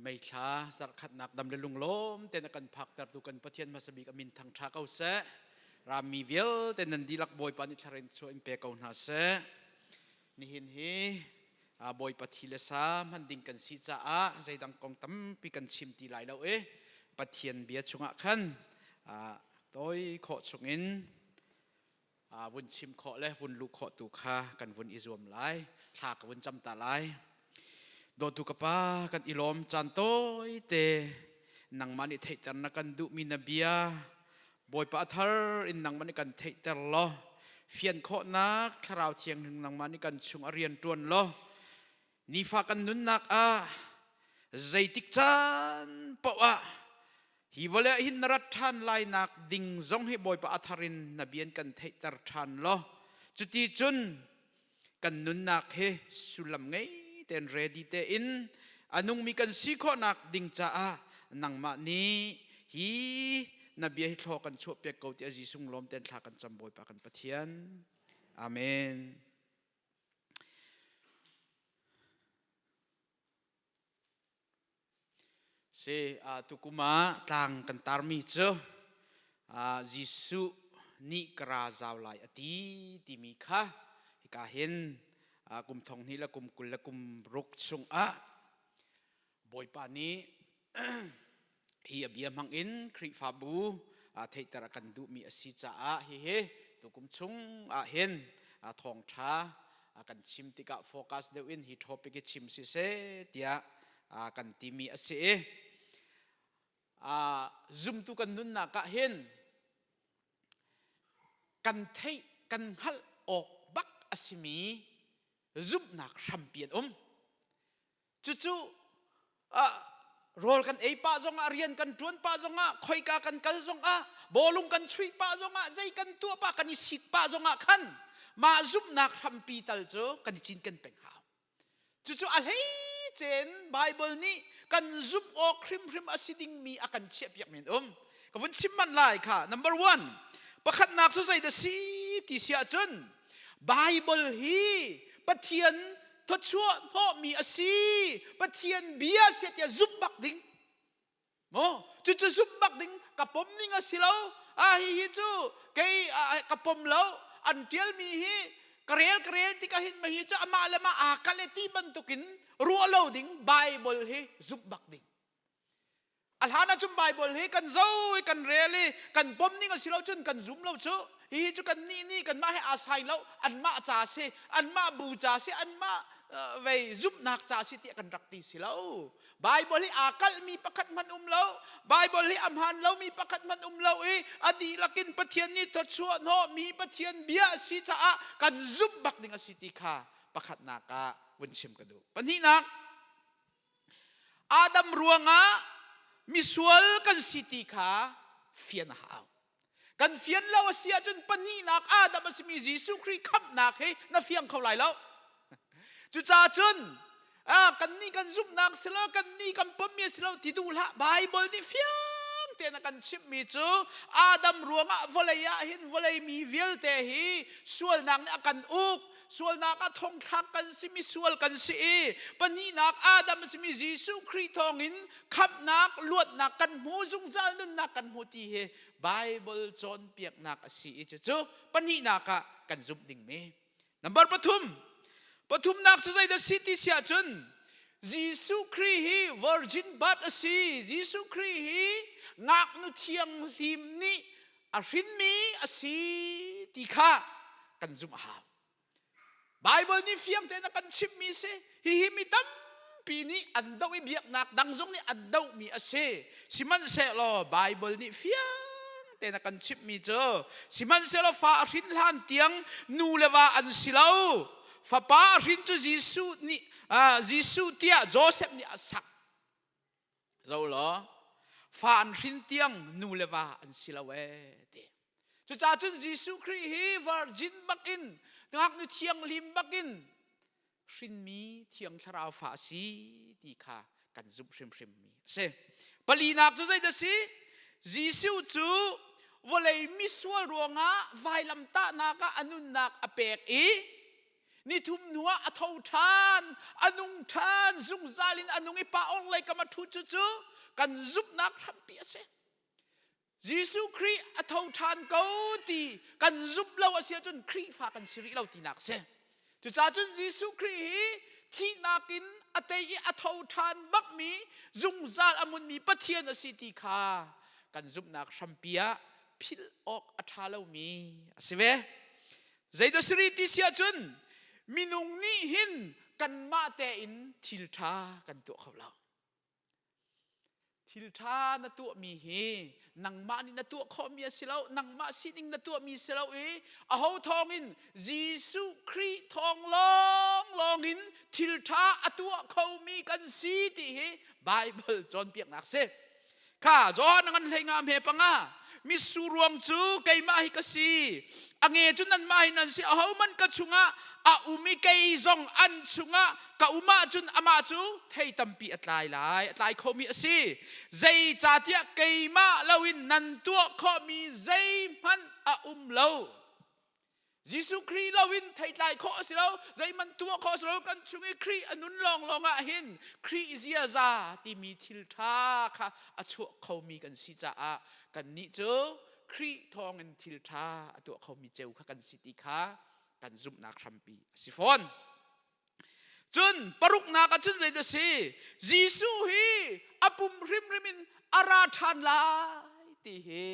May thla zarhkhatnak dam le lunglawm ten a kan phaktertu kan Pathian hmasa bik a min thangṭha ko seh. Rammi vialte nan dihlak Bawipa nih thlarin chuah in pe ko hna seh. Nihin hi Bawipa thi le sa hman ding kan si caah zeidang kong tampi kan chim ti lai lo i Pathian bia chungah khan toi khawh chungin vun chim khawh le vun luh khawh tu kha kan vun i zuam lai. Thla ka vun cam ta lai. Dawtu ka pa, kan i lawm. Caan tawi te nangmah nih theihter na kan duhmi na bia Bawipa a thar in nangmah nih kan theihter law, fian khawhnak Thlarau Thianghlim nangmah nih kan chung a rian ṭuan law, nifa kan nunnak ah zeitik caan paoh ah hi vawlei ah hin na rat ṭhan lai nak ding zong hi Bawipa a thar in na bian kan theihter ṭhan law, cuti cun kan nunnak hi sullam ngei tein, ready tein a nungmi kan si khawhnak ding caah nangmah nih hi na bia hi thlaw kan chuah piak ko tiah Jesuh lawm ten thla kan cam, Bawipa kan Pathian. Amen. Si tukum ah tlang kan tarmi cu Jesuh nih ka ra zau lai a ti timi kha hika hin kum thong hnih le kum 20 le kum ruk chungah Bawipa nih hi a bia hmang in Khrihfabu theihter a kan duhmi a si caah hihi tukum chung ah hin thawngṭha kan chim tikah focus deuh in hi topic hi chim siseh tiah kan timi a si i zumtu kan nunnak ah hin kan theih kan hngalh awk bak a simi zumhnak hrampi an um. Cucu rawl kan ei pah zongah, rian kan ṭuan pah zongah, khoika kan kal zongah, bawlung kan chuih pah zongah, zei kan tuah pah, kan i sik pah zongah khan mah zumhnak hrampi tal cu kan i cinken peng hau. Cucu a hleicein Bible nih kan zumh awk hrimhrim a si dingmi a kan chiahpiak men um. Ka vun chim manh lai kha. Number one, pakhatnak cu zeidah si ti si ahcun Bible hi Pathian thawchuah hnawhmi a si, Pathian bia si tiah zumh bak ding. Maw cucu zumh bak ding. Ka pom ning a si lo, a hi hi cu kei ka pom lo, an tialmi hi ka rel ka rel tikah hin ma hi cu amah le mah aa kal e ti bantukin ruah lo ding. Bible hi zumh bak ding. A hlan ahcun Bible hi kan zo i kan rel i kan pom ning a si lo cun kan zum lo cu. Hi cu kan nih nih kanmah he aa sai lo, anmah ca si, anmah bu ca si, anmah vei zumhnak ca si tiah kan rak ti si lo. Bible hi aa kalhmi pakhat hmanh um lo. Bible hi a hmaan lomi pakhat hmanh um lo i a dihlak in Pathian nih thawchuah hnawhmi Pathian bia a si caah kan zumh bak ding a si ti kha pakhatnak ah vun chim ka duh. Pahnihnak, Adam ruangah misual kan si ti kha fian a hau. Kan fian lo a si ahcun pahnihnak Adam a simi Jesuh Khrih khamhnak hi na fiang kho lai lo. Cucaah cun kan nih kan zumhnak si lo, kan nih kan pommi si lo ti duh hlah. Bible nih fiang tein a kan chimhmi cu Adam ruangah vawlei ah hin vawlei mi vialte hi sualnak nih a kan uk. Sualnak ah thongthlak kan si, misual kan si i pahnihnak Adam a simi Jesuh Khrih thawngin khamhnak, luatnak kan hmu, zungzal nunnak kan hmu ti hi Bible cawnpiaknak a si i cucu pahnihnak ah kan zumh dingmi. Number pathum, pathumnak cu zeidah si ti si ahcun Jesuh Khrih hi virgin birth a si. Jesuh Khrih hi ngaknu thianghlim nih a hrinmi a si ti kha kan zumh a hau. Bible nih fiang tein a kan chimhmi si. Hihi mi tampi nih an doh i biaknak dang zong nih an dohmi a si. Sihmanhsehlaw Bible nih fiang tein a kan chimhmi cu sihmanhsehlaw fa a hrin hlan tiang nu le va an si lo. Fapa a hrin cu Jesuh nih Jesuh tiah Joseph nih a sak. Zo law fa an hrin tiang nu le va an si lo ee ti. Cucaah cun Jesuh Khrih hi virgin bakin, ngaknu thianghlim bakin hrinmi Thiang Thlarau fa a si ti kha kan zumh hrimhrim mi a si. Palinak cu zeidah si? Jesuh cu vawlei misual ruangah vailamtahnak ah a nunnak a pek i. Nithum hnuah a tho ṭhan, a nung ṭhan, zungzal in a nung i pa orhlei kam a ṭhu cu cu kan zumhnak hrampi a si. Jesuh Khrih a tho ṭhan ko ti kan zumh lo a si ahcun Khrihfa kan si rih lo tinak a si. Cucaah cun Jesuh Khrih hi thihnak in a tei i a tho ṭhan bakmi zungzal a munmi Pathian a si ti kha kan zumhnak hrampi ah philh awk a ṭha lomi a si ve. Zeidah si rih ti si ahcun minung nih hin kanmah tein thil ṭha kan tuah kho lo. Thil ṭha na tuahmi hi nangmah nih na tuah khawhmi a si lo, nangmah sining na tuahmi si lo i aho thawngin Jesuh Khrih thawng lawnglawng in thil ṭha a tuah khomi kan si ti hi Baibal cawnpiaknak si. Kha Johan ngan hlei nga hme panga mitsur ruang cu keimah hi ka si a nge cu nanmah hi nan si ahohmanh ka chungah a um i kei zong an chungah ka um ahcun amah cu thei tampi a tlai lai a tlai khomi a si zeicahtiah keimah loin nan tuah khawhmi zeihmanh a um lo Jesuh Khrih loin theitlai khawh a si lo, zeihmanh tuah khawh a si lo. Kan chung i Khrih a nun lawnglawng ah hin Khrih ziaza timi thil ṭha kha a chuah khomi kan si caah kannih cu Khrih thawngin thil ṭha a tuah khomi ceu kha kan si ti kha kan zumhnak hrampi a si fawn. Cun paruknak ah cun zeidah si? Jesuh hi a pum hrimhrim in a ra ṭhan lai ti hi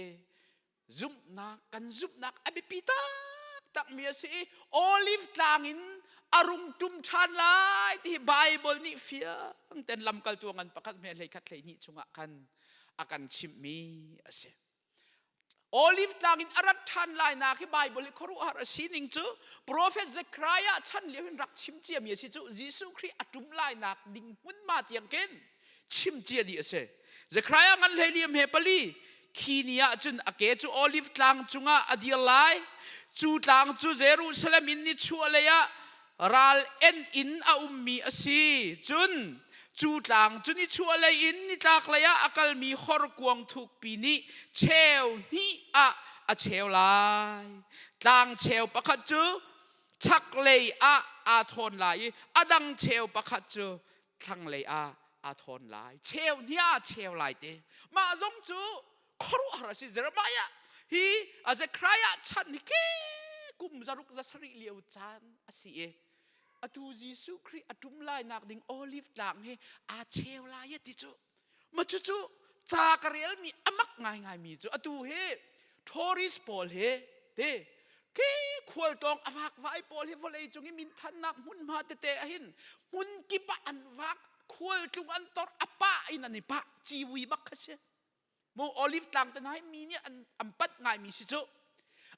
zumhnak kan zumhnak a biapi taktakmi a si i olive tlang in a rung ṭum ṭhan lai ti hi Bible nih fiang ten lamkaltu ngan pakhat hme hlei khat hlei hnih chungah khan a kan chimhmi a si. Olive tlang in a rat ṭhan lai nak hi Bible hi khuaruahhar a sining cu Prophet Zechariah chan lio in rak chim ciami a si cu Jesuh Khrih a ṭum lai nak ding hmunhma tiang khin chim cia dih a si. Zekhariah ngan hleiliam he pali khi ni ah cun a ke cu Olive tlang cungah a dir lai. Cu tlang cu Jerusalem in nichuahlei ah ral en in a ummi a si. Cun cu tlang cu nichuahlei in nitlaklei ah a kalmi horkuang thukpi nih cheu hnih ah a cheu lai. Tlang cheu pakhat cu chaklei ah aa thawn lai i a dang cheu pakhat cu thlanglei ah aa thawn lai cheu hnih ah cheu lai te mah zong cu khuaruahhar a si Jeremiah hi a Zechariah chan hi ke kum zaruk za sarih lio caan a si i atu Jesuh Khrih a ṭum lai nak ding olive tlang hi aa cheu lai a ti cu ma cucu ca ka relmi a mak ngaingaimi cu atu hi tourist pawl hi te khi khualtlawng a vakvai pawl hi vawlei cung i minthannak hmunhma tete ahhin hmun kip ah an vak khualtlung an tor a pah in an i pah ciwi bak kha si mu olive tlang te hna hi mi nih an an panh ngaimi si cu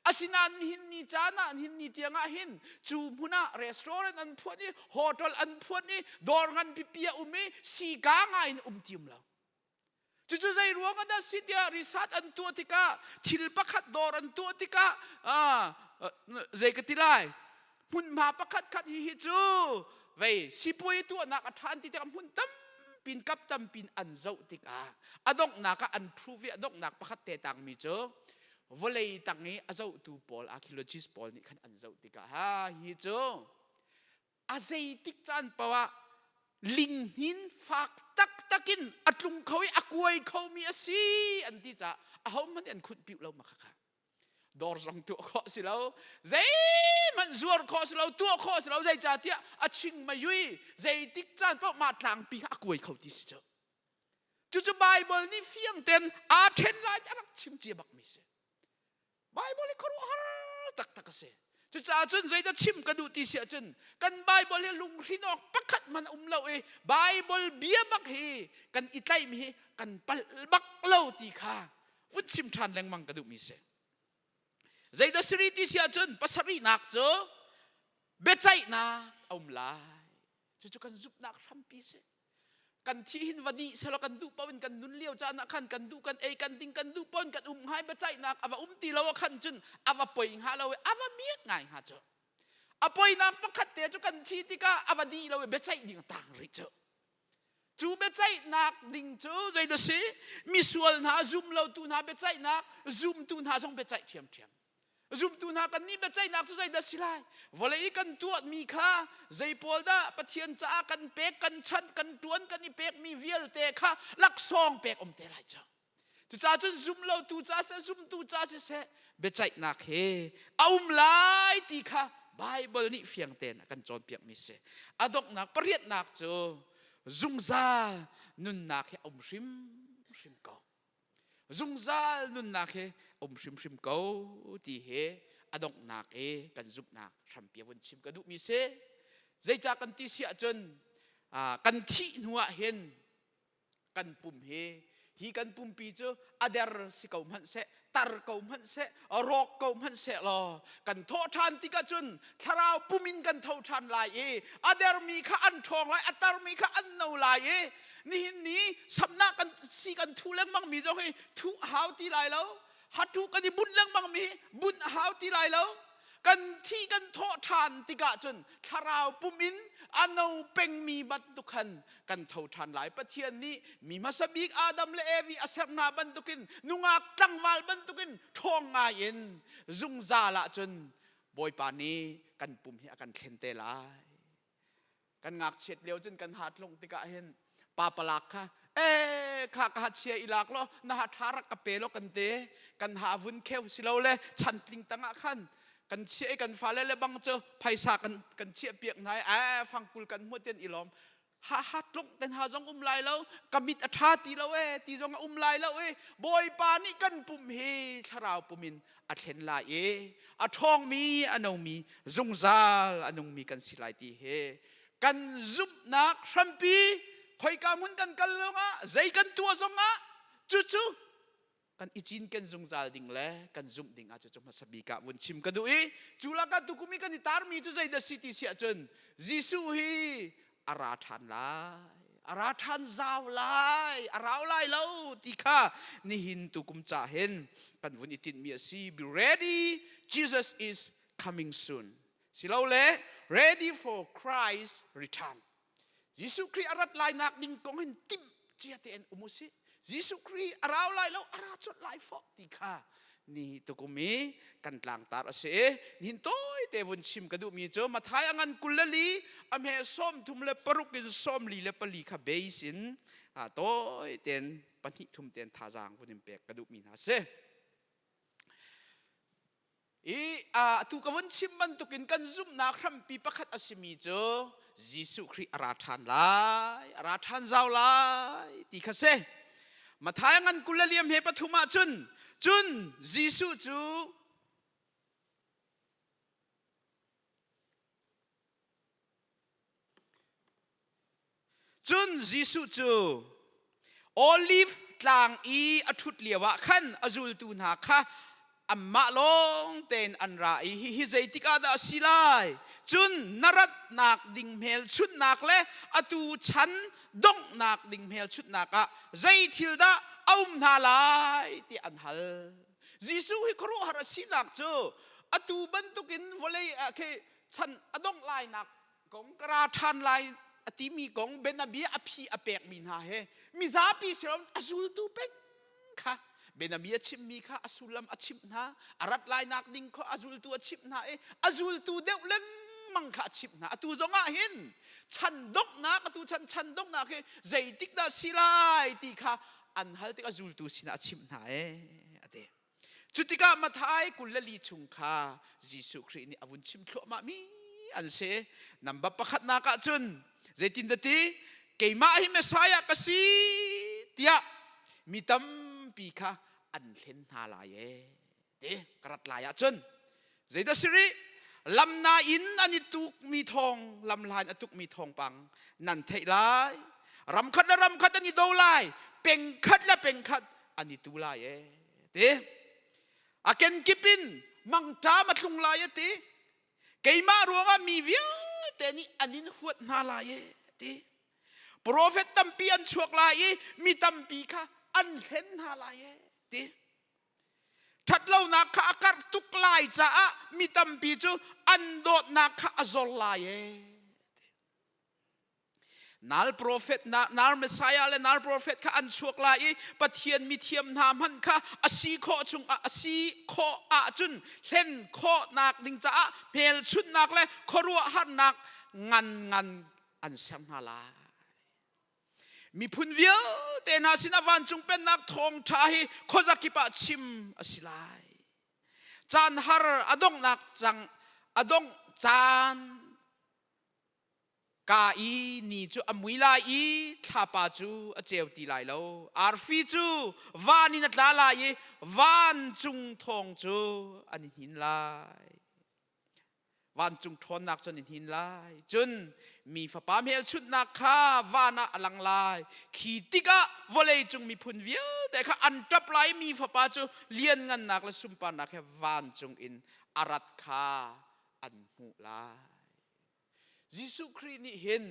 asinain nihin ni caan ah nihin ni tiang ah hin cu hmun ah restaurant an phuan i hotel an phuan i dawr ngan pipi a um i sika ngai in um ti um lo cucu zei ruang ah dah si tiah research an tuah tikah thil pakhat dawr an tuah tikah zei ka ti lai hmunhma pakhat khat hi hi cu vei sipuai tuahnak a ṭhan ti tikah hmun tampin kap tampin an zoh tikah a donghnak ah an prove i a donghnak pakhat te tangmi cu vawlei tang i a zohtu pawl archaeologist pawl nih khan an zoh tikah ha hi cu a zeitik caan paoh ah linghin fak taktak in a tlung kho i a kuai khomi a si an ti caah ahohmanh nih an khunh piuh lo ma kha dawr zong tuah khawh si lo zeihmanh zuar khawh si lo tuah khawh si lo zeicahtiah a ching mayui zeitik caan paoh mah tlangpi kha a kuai kho ti si cu cucu Bible nih fiang ten aa ṭhen lai ti a rak chim cia bakmi si Bible hi khuaruahhar taktak a si cucaah cun zeidah chim ka duh ti si ahcun kan Bible hi lunghrin awk pakhat hmanh um lo i Bible bia bak hi kan i tlaihmi hi kan palh bak lo ti kha vun chim ṭhan lengmang ka duhmi si. Zeidah siri ti si ahcun pasarihnak cu biaceihnak a um lai. Cucu kan zumhnak hrampi si. Kan thi hin va dih selaw kan duh paoh in kan nun lio caan ah khan kan duh kan ei kan ding kan duh paoh in kan um hnga i biaceihnak a va um ti lo ah khan cun a va poi hnga lo i a va miat ngai hnga cu. A poinak pakhat te cu kan thi tikah a va dih lo i biaceih ding a tang rih cu. Cu biaceihnak ding cu zeidah si? Misual hna, zum lotu hna biaceihnak, zumtu hna zong biaceih ṭhiamṭhiam. Zumtu hna kan nih biaceihnak cu zeidah si lai? Vawlei i kan tuahmi kha zei pawl dah Pathian caah kan pek, kan chanh, kan ṭuan, kan i pekmi vialte kha laksawng pek um te lai cu. Cucaah cun zum lotu ca seh, zumtu ca siseh, biaceihnak he a um lai ti kha Baibal nih fiang tein a kan cawnpiakmi si. A donghnak pariatnak cu zungzal nunnak hi a um hrimhrim ko. Zungzal nunnak hi a um hrimhrim ko ti hi a donghnak i kan zumhnak hrampi a vun chim ka duhmi si. Zeicah kan ti si ahcun kan thih hnu ah hin kan pum hi hi kan pumpi cu a der si ko hmanh seh tar ko hmanh seh rawk ko hmanh seh law kan thawh ṭhan tikah cun thlarau pum in kan tho ṭhan lai i a dermi kha an ṭhawng lai a tarmi kha an no lai i nihin ni samnak kan si kan thu lengmang mi zong hi thuh hau ti lai lo hatu kan i bunh lengmang mi bunh hau ti lai lo kan thi kan thawh ṭhan tikah cun thlarau pum in a no pengmi bantuk khan kan tho ṭhan lai Pathian nih mi hmasa bik Adam le Evi a ser hna bantukin nungak tlangval bantukin ṭhawng ngai in zungzal ah cun Bawipa nih kan pum hi a kan thlen te lai Kan ngakchiat lio cun kan ha tlung tikah hin papalak kha ee kha ka ha chia i lak law na ha tha rak ka pe law kan te kan ha vun kheu si lo le chantling tangah khan kan chiah i kan fale le bang cu phaisa kan kan chiah piak hna i ee fangkul kan hmuh tian i lawm ha ha tlung ten ha zong um lai lo ka mit a tha ti lo e ti zong a um lai lo e bawipa nih kan pum hi thlarau pum in a thlen lai i a ṭhawngmi a nomi zungzal a nungmi kan si lai ti hi kan zumhnak hrampi khoika hmun kan kal longah zei kan tuah zongah cucu kan i cinken zungzal ding le kan zumh ding ah cucu hmasa bik ah vun chim ka duh i cu lakah tukum i kan i tarmi cu zeidah si ti si ahcun Jesuh hi a ra ṭhan lai a ra ṭhan zau lai a rau lai lo ti kha nihin tukum ca hin kan vun i tinhmi a si be ready Jesus is coming soon silole ready for Christ return Jesuh Khrih a rat lai nak ding kong hin timh cia tein um usih Jesuh Khrih a rau lai lo a ra colh lai fawh ti kha ni tukum i kan tlangtar a si i nihin tawite vun chim ka duhmi cu Mathai a ngan 24 a hme 36 in 44 kha base in tawi tein pahnih thum tein thazaang vun in pek ka duhmi hna a si. I atu ka vun chim bantukin kan zumhnak hrampi pakhat a simi cu Jesuh Khrih a ra ṭhan lai, a ra ṭhan zau lai ti kha si. Matthai ngan 20 le liam he pathum ah cun cun Jesuh cu Cun Jesuh cu Oliv tlang i a ṭhut lioah khan a zultu hna kha anmah lawng tein an ra i hihi zeitik ah dah a si lai? Cun na ratnak ding hmelchunhnak le atu chan donghnak ding hmelchunhnak ah zei thil dah a um hna lai tiah an hal. Jesuh hi khuaruahhar a sinak cu atu bantukin vawlei ah khi chan a dongh lainak kong ka ra ṭhan lai a timi kong bianabia a phi a pekmi hna he mizapi siloin a zultu peng kha bianabia a chimmi kha a sullam a chimh hna a rat lainak ding kha a zultu a chimh hna i a zultu deuh lengmang kha a chimh hna atu zong ah hin chan donghnak atu chan chan donghnak hi zeitik dah si lai ti kha an hal tik a zultu sinah a chimh hna ee a ti Cutikah Matthai 24 chung kha Jesuh Khrih nih a vun chim thluahmahmi an si. Namba pakhatnak ah cun zeitindah ti keimah hi Messiah ka si tiah mi tampi kha an hlen hna lai ee ti ka rat lai ahcun zeidah si rih lamna in an i tukmi thawng lamhla in a tukmi thawngpang nan theih lai ramkhat le ramkhat an i do lai pengkhat le pengkhat an i tu lai ee ti a kenkip in mangṭam a tlung lai a ti keimah ruangah mi vialte nih an in huat hna lai e ti profet tampi an chuak lai i mi tampi kha an hlen hna lai e ti ṭhatlonak kha a karh tuk lai caah mi tampi cu an dawtnak kha a zor lai e. Nal profet nal Messiah le nal profet kha an chuak lai i Pathian mithiam hna hmanh kha a si khawh chung a si khawh ahcun hlen khawhnak ding caah hmelchunhnak le khuaruahharnak ngan ngan an ser hna lai. Miphun vialte hna sinah vancung pennak thawngṭha hi khuazakip ah chim a si lai. Caan har a donghnak cang a dongh caan Ka i ni cu a mui lai i thlapa cu a ceu ti lai lo. Arfi cu van in a tla lai i vancung thawng cu an i hnin lai. Vancung ṭhawnnak cu an i hnin lai. Cun mi fapa hmelchunhnak kha van ah a lang lai. Khi tikah vawleicung miphun vialte kha an ṭap lai i mi fapa cu lianngannak le sunparnak he vancung in a rat kha an hmuh lai. Jesuh Khrih nih hin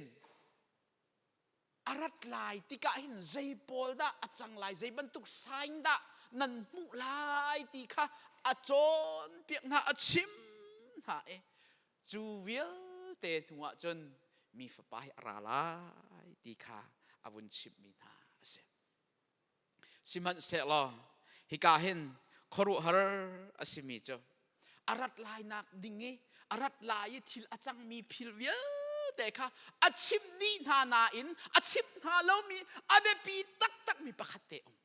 a rat lai tikah hin zei pawl dah a cang lai, zei bantuk sign dah nan hmuh lai ti kha a cawnpiak hna, a chim hna i cu vialte hnuah cun mi fapa hi a ra lai ti kha a vun chimhmi hna a si. Sihmanhsehlaw hika hin khuaruahhar a simi cu a rat lainak ding i a rat lai i thil a cangmi thil vialte kha a chimh dih hna nain a chimh hna lomi a biapi taktakmi pakhat te um.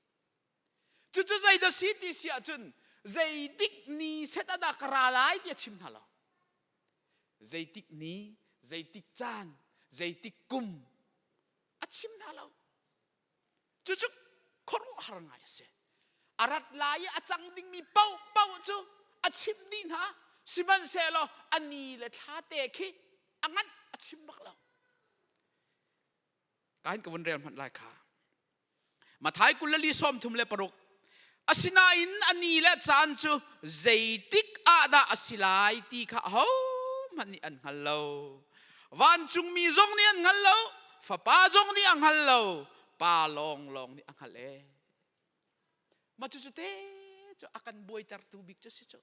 Cucu zeidah si ti si ahcun zeitik ni set ah dah ka ra lai ti a chim hna lo. Zeitik ni, zeitik caan, zeitik kum a chim hna lo. Cucu khuaruahhar ngai a si. A rat lai i a cang dingmi paohpaoh cu a chimh dih hna. Sihmanhsehlaw a ni le thla te khi a nganh a chim bak lo. Ka hin ka vun rel hmanh lai kha. Mathai 23 36 Asinain a ni le caan cu zeitik ah dah a si lai ti kha ahohmanh nih an hngal lo. Vancungmi zong nih an hngal lo, Fapa zong nih a hngal lo, Pa lawnglawng nih a hngalh ee. Mah cucu te cu a kan buaitertu bik cu si cu.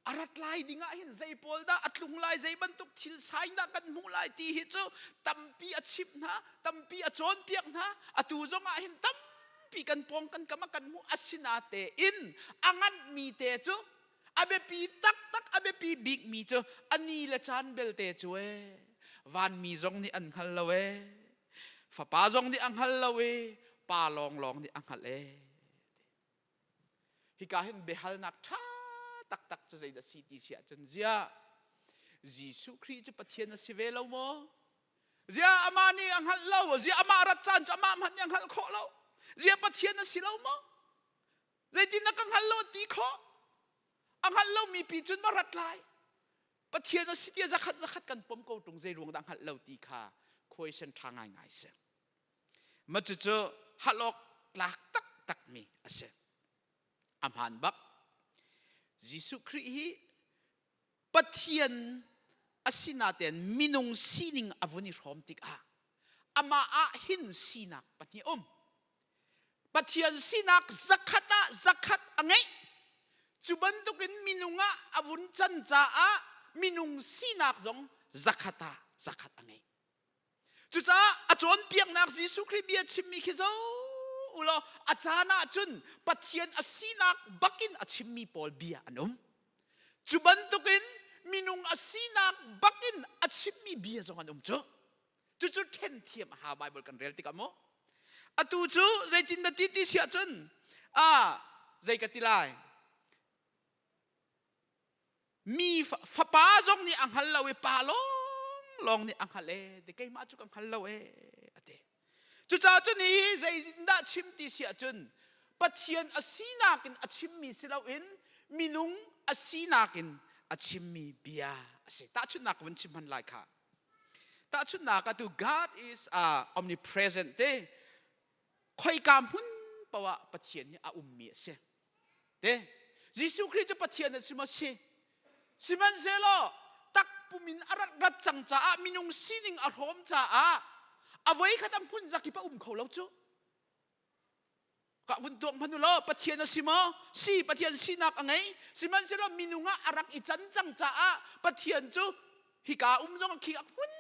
A rat lai ding ah hin zei pawl dah a tlung lai, zei bantuk thil sign dah kan hmuh lai ti hi cu tampi a chimh hna, tampi a cawnpiak hna. Atu zong ah hin tampi kan pawng kan kam ah kan hmuh. Asinatein a nganhmi te cu a biapi taktak a biapi bikmi cu a ni le caan belte cu ee vanmi zong nih an hngal lo ee fapa zong nih a hngal lo ee pa lawnglawng nih a hngalh ee Hika hin biahalnak ṭha taktak cu zeidah si ti si ahcun ziah Jesuh Khrih cu Pathian a si ve lo maw? Ziah amah nih a hngalh lo? Ziah amah rat caan cu amah hmanh nih a hngalh khawh lo? Ziah Pathian a si lo maw? Zeitin na ka hngal lo ti khawh? A hngalh lomi pi cun ma rat lai? Pathian a si tiah zakhat zakhat kan pom ko ṭung zei ruang dah hngalh lo ti kha question ṭha ngaingai si. Mah cucu hal awk tlak taktakmi a si. A hmaan bak. Jesuh Khrih hi Pathian a sinatein minung sining a vun i hrawm tikah amah ah hin sinak pahnih um. Pathian sinak zakhat ah zakhat a ngeih. Cu bantukin minung ah a vun can caah minung sinak zong zakhat ah zakhat a ngei. Cucaah a cawnpiaknak Jesuh Khrih bia chimmi khi zoh u law a caan ah cun Pathian a sinak bakin a chimmi pawl bia an um. Cu bantukin minung a sinak bakin a chimmi bia zong an um cu. Cucu ṭhen thiam a hau Bible kan rel tikah maw? Atu cu zeitin na ti ti si ahcun ah zei ka ti lai? Mi fapa zong nih a hngal lo i pa lawnglawng nih a hngalh e ti keimah cu ka hngal lo e a ti. Cucaah cun hi zeitindah chim ti si ahcun Pathian a sinak in a chimmi si loin minung a sinak in a chimmi bia a si. Tahchunhnak ka vun chim hman lai kha. Tahchunhnak ah tu God is uh, omnipresent te khoika hmun poah Pathian hi a ummi a si. Te Jesuh Khrih cu Pathian a si maw si? Sihmanhsehlaw takpum in a rat rat cang caah minung sining a hrawm caah a voi khat a hmun zakip a um kho lo cu. Ka vun tuak hmanh u law Pathian a si maw? Si Pathian sinak a ngei. Sihmanhsehlaw minung ah a rak i can cang caah Pathian cu hika um zong khi a hmun.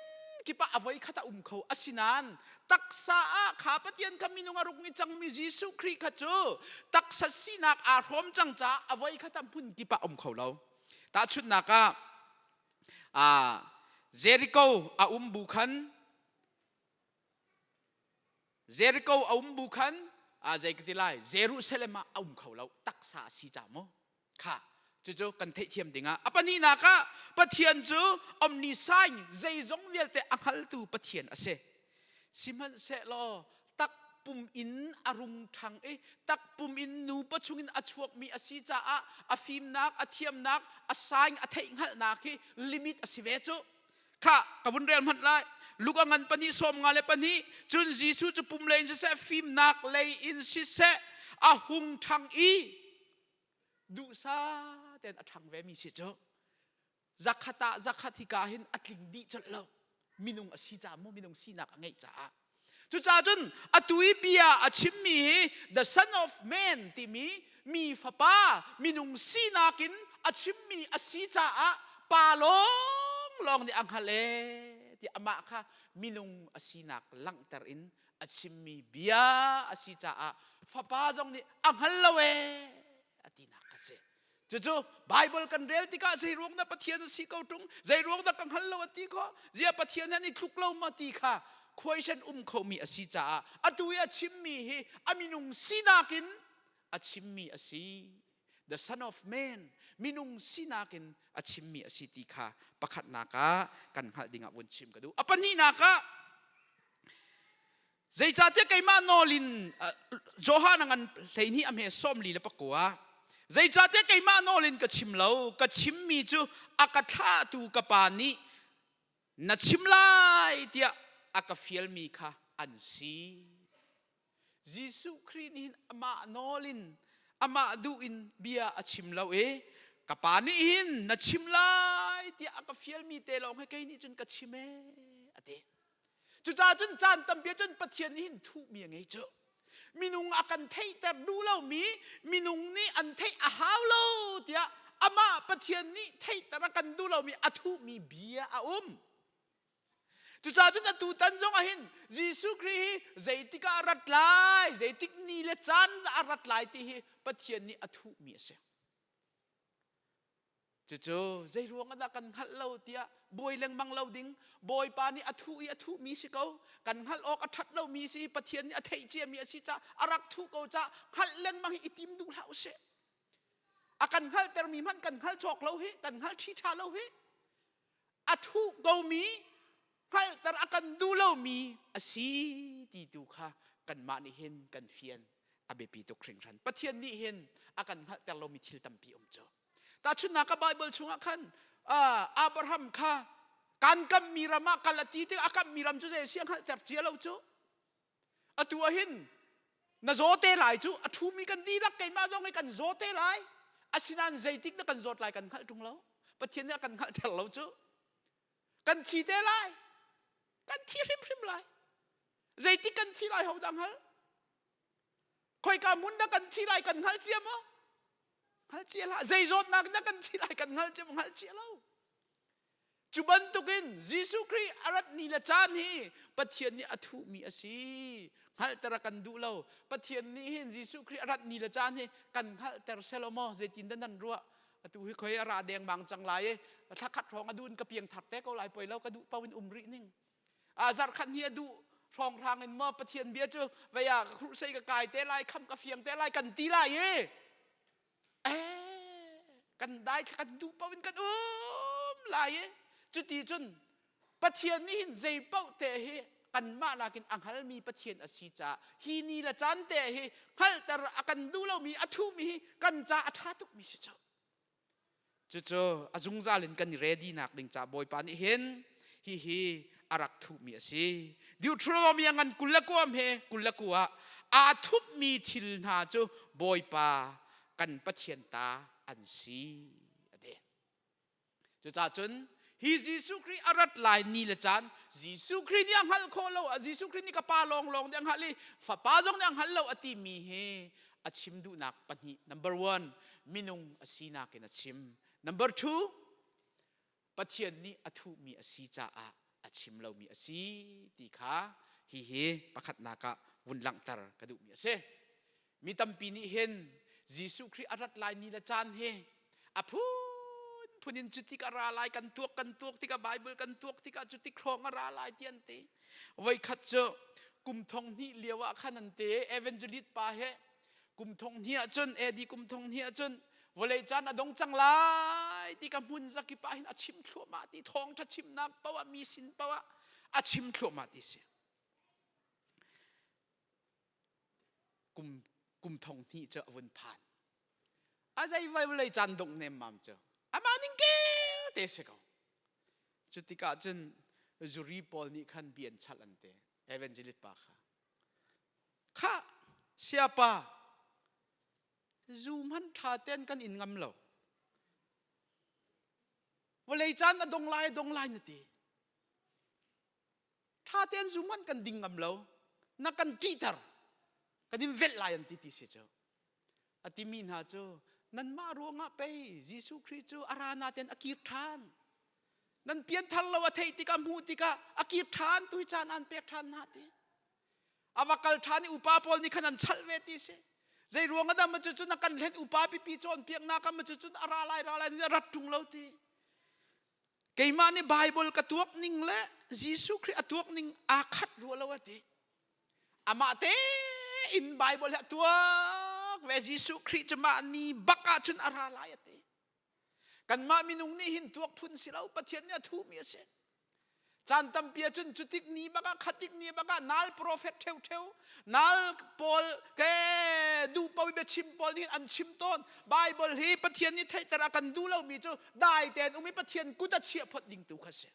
kip ah a voi khat a um kho. Asinain taksa ah kha Pathian kha minung a rung i cangmi Jesuh Khrih kha cu taksa sinak aa hrawm cang caah a voi khat ah hmun kip ah um kho lo. Tahchunhnak ah Jericho a um bu khan Jericho a um bu khan zei ka ti lai Jerusalem ah a um kho lo taksa a si ca mu kha cucu kan theihthiam dingah a pahnihnak ah Pathian cu omniscient zeizong vialte a hngaltu Pathian a si sihmanhsehlaw takpum in a rung ṭhang i takpum in nupa chungin a chuakmi a si caah a fimnak a thiamnak a saing a theihhngalhnak hi limit a si ve cu kha ka vun rel hmanh lai Luka ngan pahnih sawm nga le pahnih cun Jesuh cu pum lei in siseh fimnak lei in siseh a hung ṭhang i duhsah tein a ṭhang ve mi si cu zakhat ah zakhat hika hin a tling dih colh lo minung a si caah mu minung sinak a ngeih caah cucaah cun atu i bia a chimmi hi the son of man timi mi fapa minung sinak in a chimmi a si caah pa lawng lawng nih a hngalh e ti amah kha minung a sinak langhter in a chimmi bia a si caah fapa zong nih a hngal lo ee a tinak a si. Cucu Bible kan rel tikah zei ruang dah Pathian a si ko ṭung, zei ruang dah ka hngal lo a ti khawh, zia Pathian he an i tluk lo ma ti kha question um khomi a si caah atu i a chimmi hi a minung sinak in a chimmi a si. The Son of Man minung sinak in a chimmi a si ti kha pakhatnak ah kan hngalh dingah vun chim ka duh. A pahnihnak ah zeicahtiah keimah nawl in Johan a ngan 12 a hme 44 zeicahtiah keimah nawl in ka chim lo ka chimmi cu a ka thlahtu ka pa nih na chim lai tiah a ka fialmi kha an si. Jesuh Khrih nih hin amah nawl in amah duh in bia a chim lo i ka pa nih hin na chim lai tiah a ka fialmi te lawng hi kei nih cun ka chim ee a ti. Cucaah cun caan tampi ah cun Pathian nih hin thuhmi a ngei cu. Minung a kan theihter duh lomi minung nih an theih a hau lo tiah amah Pathian nih theihter a kan duh lomi a thuhmi bia a um. Cucaah cun atu tan zong ah hin Jesuh Khrih hi zeitik ah a rat lai, zeitik ni le caan a rat lai ti hi Pathian nih a thuhmi a si. Cucu zei ruang ah dah kan hngalh lo tiah buai lengmang lo ding Bawipa nih a thuh i a thuhmi si ko. Kan hngalh awk a ṭhat lomi si Pathian nih a theih ciami a si caah a rak thuh ko caah hngalh lengmang hi i tim duh hlah usih. A kan hngalhtermi hmanh kan hngal cawk lo hi, kan hngal ṭhi ṭha lo hi. A thuh komi hngalhter a kan duh lomi a si ti tu kha kanmah nih hin kan fian a biapi tuk hringhran. Pathian nih hin a kan hngalhter lomi thil tampi um cu. Tahchunhnak ah Bible chungah khan Abraham kha kan kammi ram ah kal a ti tik a kammi ram cu zei a si a hngalhter cia lo cu. Atu ah hin na zaw te lai cu a ṭhumi kan dihlak keimah zong hi kan zaw te lai. Asinain zeitik na kan zawt lai kan hngalh ṭung lo. Pathian nih a kan hngalhter lo cu. Kan thi te lai. Kan thi hrimhrim lai. Zeitik kan thi lai ho dah hngal? Khoika hmun dah kan thi lai kan hngal cia maw? Hngal cia hlah. Zei zawtnak dah kan thi lai kan hngal cia maw? Hngal cia lo. Cu bantukin Jesuh Khrih a rat ni le caan hi Pathian nih a thuhmi a si. Hngalhter a kan duh lo. Pathian nih hin Jesuh Khrih a rat ni le caan hi kan hngalhter selaw maw zeitin dah nan ruah? Atu hi khoi a ra dengmang cang lai i thla khat hrawng a duh in ka piang thar te ko lai poi lo ka duh paoh in um rih ning. A zarh khat ni a duh hrawnghrang in maw Pathian bia cu vei ah ka khuhsei ka kai te lai kham ka fiang te lai kan ti lai i kan dai kan duh paoh in kan um lai i cuti cun Pathian nih hin zei paoh te hi kanmah nakin a hngalmi Pathian a si caah hi ni le caan te hi hngalhter a kan duh lomi a thuhmi hi kan ca a ṭha tukmi si cu. Cucu a zungzal in kan i ready nak ding ca Bawipa nih hin hihi a rak thuhmi a si. Deuteronomy a ngan 29 he 29 ah aa thupmi thil hna cu Bawipa kan Pathian ta an si a ti. Cucaah cun hi Jesuh Khrih a rat lai ni le caan Jesuh Khrih nih a hngalh khawh lo Jesuh Khrih nih ka pa lawnglawng nih a hngalh i fapa zong nih a hngal lo a timi hi a chim duhnak pahnih number one minung a sinak in a chim number two Pathian nih a thuhmi a si caah a chim lomi a si ti kha hihi pakhatnak ah vun langhter ka duhmi a si. Mi tampi nih hin Jesuh Khrih a rat lai ni le caan hi a phunphun in cutik a ra lai kan tuak kan tuak tikah Bible kan tuak tikah cutik hrawng a ra lai ti an ti. Voikhat cu kum thong hnih lio ah khan an ti evangelist pa he kum thong hnih ahcun AD kum thong hnih ahcun vawlei caan a dong cang lai ti ka hmun zakip ah hin a chim thluahmah ti thawngṭha chimnak paoh ah mi sin paoh ah a chim thluahmah ti si. Kum kum thong hnih cu a vun phan. A zei vawlei caan dongh nemmam cu amah ning kel te si ko. Cu tikah cun zuri pawl nih khan bia an chalh an ti evangelist pa kha. Khah siapa zu hmanh ṭha tein kan in ngam lo. Vawlei caan a dong lai a dong lai na ti. Ṭha tein zu hmanh kan ding ngam lo. Na kan ṭihter. Kan in velh lai an ti ti si cu. A timi hna cu nanmah ruangah pei Jesuh Khrih cu a ra natein a kir ṭhan. Nan pianthar lo a theih tikah hmuh tikah a kir ṭhan tu hi caan an pek ṭhan hna ti. A va kal ṭhan i upa pawl nih khan an chalh ve ti si. Zei ruang ah dah ma cucun a kan hlen upa pipi cawnpiaknak ah ma cucun a ra lai ra lai a rat ṭung lo ti. Keimah nih Bible ka tuak ning le Jesuh Khrih a tuak ning aa khat rua lo a ti. Amah tein Bible hi a tuak ve Jesuh Khrih cu mah ni bak ah cun a ra lai a ti. Kanmah minung nih hin tuak phun si lo Pathian nih a thuhmi a si. Caan tampi ahcun cutik ni bak ah khatik ni bak ah nal prophet ṭheuṭheu nal pawl ke duh paoh biachim pawl nih an chim tawn. Bible hi Pathian nih theihter a kan duh lomi cu dai tein um i Pathian kut a chiah phot ding tu kha si.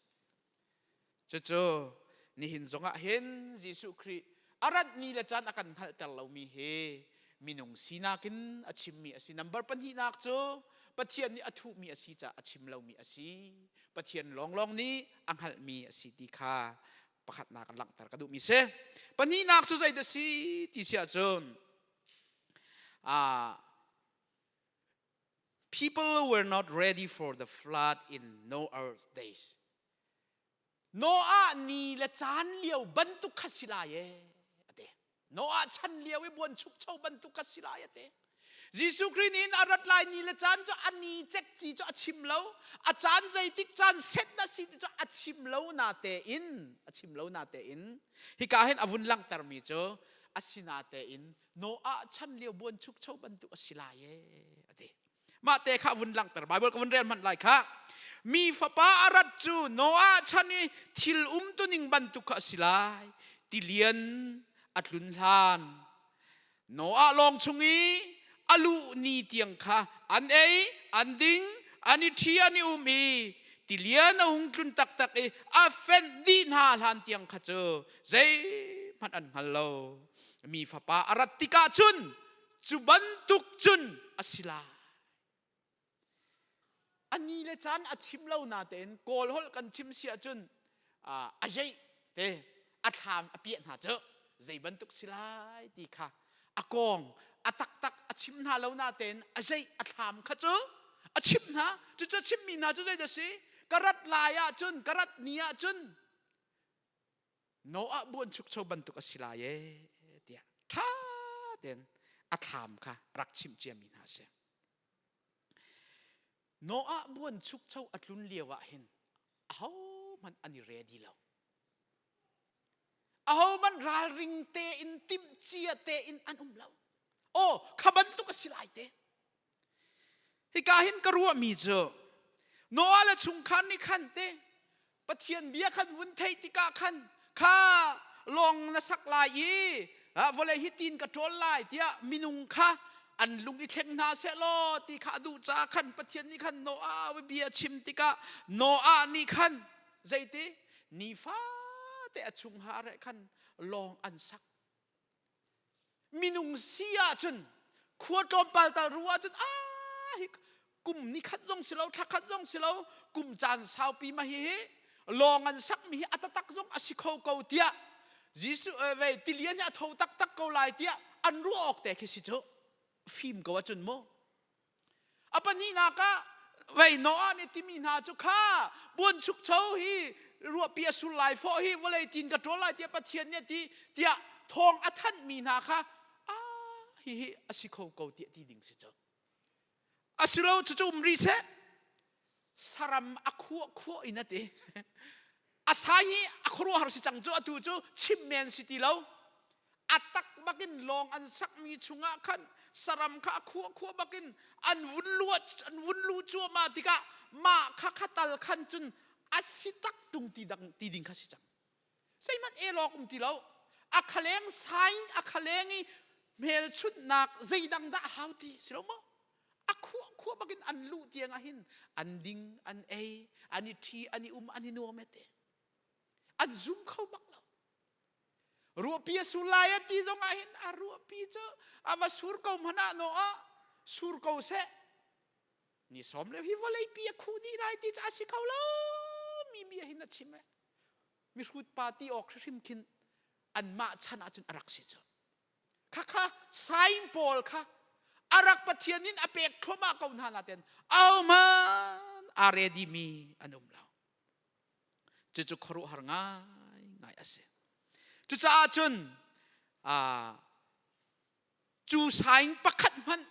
Cucu nihin zongah hin Jesuh Khrih a rat ni le caan a kan hngalhter lomi hi minung sinak in a chimmi a si. Number pahnihnak cu Pathian nih a thuhmi a si caah a chim lomi a si. Pathian lawnglawng nih a hngalhmi a si ti kha pakhatnak langhter ka duhmi si. Pahnihnak cu zeidah si ti si ahcun people were not ready for the flood in Noah's days. Noah ni le caan lio bantuk kha si lai e ate. Noah chan lio i buan chukcho bantuk kha si lai ate. Jesuh Khrih nih a rat lai ni le caan cu a ni cekci cu a chim lo. A caan zeitik caan set na si ti cu a chim lo na tein a chim lo na tein hika hin a vun langhtermi cu asina tein Noah chan lio buan chukcho bantuk a si lai e a ti. Mah te kha vun langhter Bible ka vun rel hmanh lai kha. Mi fapa a rat cu Noah chan i thil umtuning bantuk kha a si lai. Tilian a tlun hlan. Noah lawng chung i a luh ni tiang kha an ei, an ding, an i ṭhi, an i um i tilian a hung tlun taktak i a fenh dih hna hlan tiang kha cu zeihmanh an hngal lo. Mi fapa a rat tikah cun cu bantuk cun a si lai. A ni le caan a chim lo natein Kawl holh kan chim si ahcun a jeih te a thlam a piah hna cu zei bantuk si lai ti kha a kong a taktak a chim hna lo natein a jeih a thlam kha cu a chimh hna. Cucu a chimmi hna cu zeidah si? Ka rat lai ahcun ka rat ni ahcun Noah buanchukcho bantuk a si lai ee tiah ṭha tein a thlam kha rak chimh ciami hna a si. Noah buanchukcho a tlun lio ah hin ahohmanh an i ready lo. Ahohmanh ralring tein timhcia tein an um lo. Aw, kha bantuk a si lai te. Hika hin ka ruahmi cu Noah le chungkhar nih khan te Pathian bia khan vun theih tikah khan kha lawng na sak lai i vawlei hi tin ka ṭawl lai tiah minung kha an lung i thleng hna seh law ti kha a duh caah khan Pathian nih khan Noah bia chim tikah Noah nih khan zeiti nifate a chunghar he khan lawng an sak Minung si ahcun khua tlawmpal tal ru ahcun ah hi kum ni khat zong si lo thla khat zong si lo kum caan saupi ma hi hi lawng an sakmi hi a taktak zong a si kho ko tiah Jesuh vei tilian hi a tho taktak ko lai tiah an ruah awk te khi si cu fim ko ahcun mu A pahnihnak ah vei Noah nih timi hna cu kha buanchukcho hi Ruahpi a sur lai fawh hi vawlei tin ka ṭawl lai tiah Pathian nih a ti tiah thawng a thanhmi hna kha ah hihi a si kho ko tiah ti ding si cu. Asilo cucu um rih seh. Saram a khuah khuah in a ti. A sai hi a khuaruahhar si cang cu atu cu chim men si ti lo. A tak bakin lawng an sakmi chungah khan saram kha a khuah khuah bakin an vun lu an vun lu cuahmah tikah mah kha kha tal khan cun a si tak tung ti dang ti ding kha si cang. Zeihmanh elawk um ti lo. A khaleng sai a khaleng i hmelchunhnak zeidang dah a hau ti si lo maw? A khuah khuah bakin an luh tiang ah hin an ding, an ei, an i ṭhi, an i um, an i nuam ete. An zum kho bak lo. Ruahpi a sur lai a ti zong ah hin a ruahpi cu a va sur ko hmanh ah no ah sur ko seh. Ni sawm le hi vawleipi a khuh dih lai ti cu a si kho lo mi bia hin a chim e. Mihrut pa ti awk hrim khin anmah chan ahcun a rak si cu. Khakha sign pawl kha a rak Pathian in a pek thluahmah ko hna naten ahohmanh aa ready mi an um lo. Cucu khuaruahhar ngaingai a si. Cucaah cun cu sign pakhat hmanh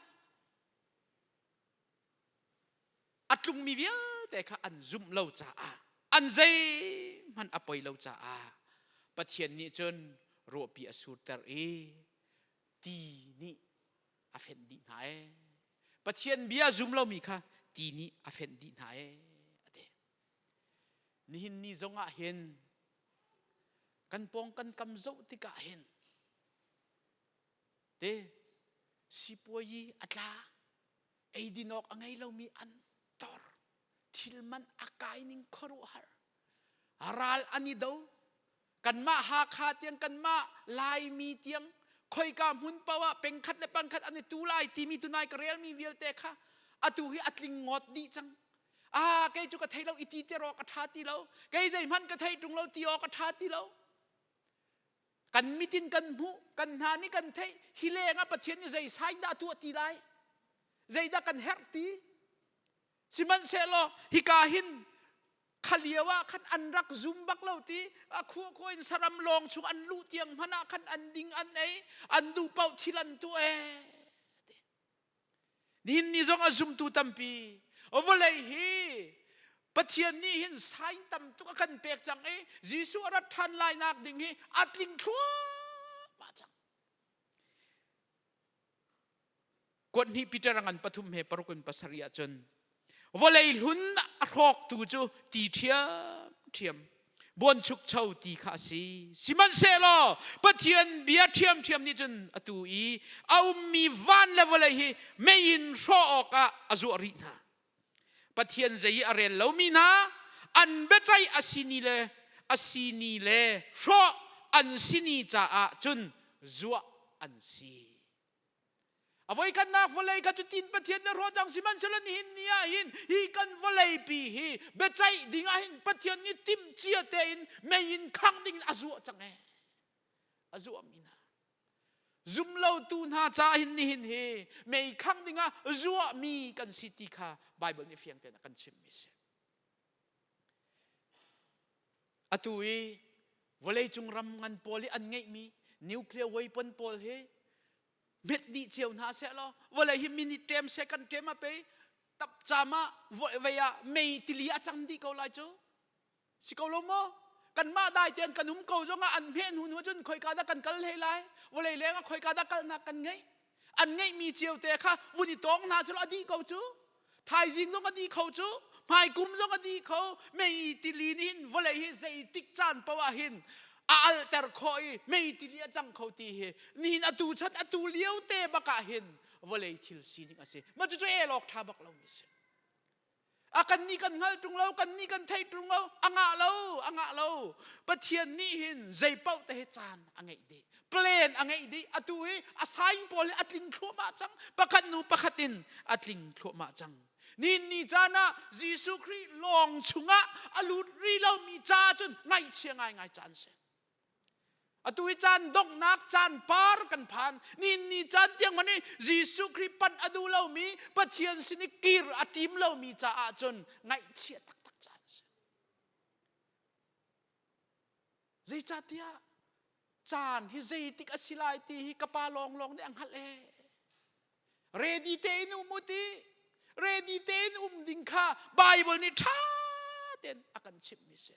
a tlungmi vialte kha an zumh lo caah an zeihmanh a poi lo caah Pathian nih cun ruahpi a surter i ti nih a fenh dih hna ee. Pathian bia zum lomi kha ti nih a fenh dih hna ee a ti. Nihin ni zong ah hin kan pawng kan kam zoh tikah hin te sipuayi a tla eidin awk a ngei lomi an tor thil man a kai ning khuaruahhar ral an i do kanmah Hakha tiang kanmah Laimi tiang khoika hmun paoh ah pengkhat le pangkhat an i tu lai timi tunai ka relmi vialte kha atu hi a tling ngawt dih cang ah kei cu ka thei lo i ti ter awk a ṭha ti lo kei zeihmanh ka thei ṭung lo ti awk a ṭha ti lo Kan mit in kan hmuh, kan hna nih kan theih, hi lengah Pathian nih zei sign dah a tuah ti lai? Zeidah kan herh ti? Sihmanhsehlaw hika hin kha lio ah khan an rak zum bak lo ti a khua khua in saram lawng chung an luh tiang hmanh ah khan an ding an ei an duh paoh thil an tuah ee Nihin ni zong a zumtu tampi vawlei hi Pathian nih hin sign tam tuk a kan pek cang i Jesuh a rat ṭhan lai nak ding hi a tling thluahmah cang. Kuat hnih Peter a ngan pathum he paruk in pasarih ahcun Vawlei hlun a hrawktu cu ti ṭhiamṭhiam, buanchukcho ti kha a si. Sihmanhsehlaw Pathian bia ṭhiamṭhiam nih cun atu i a ummi van le vawlei hi mei in hrawh awkah a zuah rih hna. Pathian zei i a rel lomi hna an biaceih a si ni le a si ni le hrawh an si ni caah cun zuah an si. A voikhatnak vawlei kha cutin Pathian nih ruah cang sihmanhsehlaw nihin ni ah hin hi kan vawleipi hi biaceih ding ah hin Pathian nih timhcia tein mei in khangh ding a zuah cang ee. A zuahmi hna. Zumlotu hna caah hin nihin hi mei khangh ding ah zuahmi kan si ti kha Baibal nih fiang tein a kan chimhmi a si. Atu i vawleicung ram ngan pawl i an ngeihmi nuclear weapon pawl hi hmet dih cio hna seh law vawlei hi minute ṭem second ṭem ah pei tapcam ah vei ah mei tili a cang dih ko lai cu si ko lo maw kanmah dai tein kan um ko zongah an hmeh hnu hnu cun khoika dah kan kal hlei lai vawlei leng ah khoika dah kalnak kan ngeih an ngeihmi cio te kha vun i tawng hna cu a dih ko cu thaizing zong a dih kho cu hmaikum zong a dih kho mei tili nih hin vawlei hi zeitik caan paoh ah hin a alter khawh i mei tili a cang kho ti hi nihin atu chan atu lio te bak ah hin vawlei thil sining a si ma cucu el awk ṭha bak lomi si A kan nih kan hngal ṭung lo, kan nih kan thei ṭung lo, a ngah lo, a ngah lo. Pathian nih hin zei paoh te hi caan a ngeih dih. Plan a ngeih dih. Atu hi a sign pawl hi a tling thluahmah cang. Pakhat hnu pakhat in a tling thluahmah cang. Nihin ni caan ah Jesuh Khrih lawng chungah a lut rih lomi ca cun ngaihchia ngaingai caan si. Atu hi caan donghnak caan par kan phan. Nihin ni caan tiang man i Jesuh Khrih panh a duh lomi Pathian sin i kir a tim lomi caah cun ngaihchia taktak caan a si. Zeicahtiah caan hi zeitik a si lai ti hi ka pa lawnglawng nih a hngalh ee. Ready tein um u ti. Ready tein um ding kha Bible nih ṭha tein a kan chimhmi si.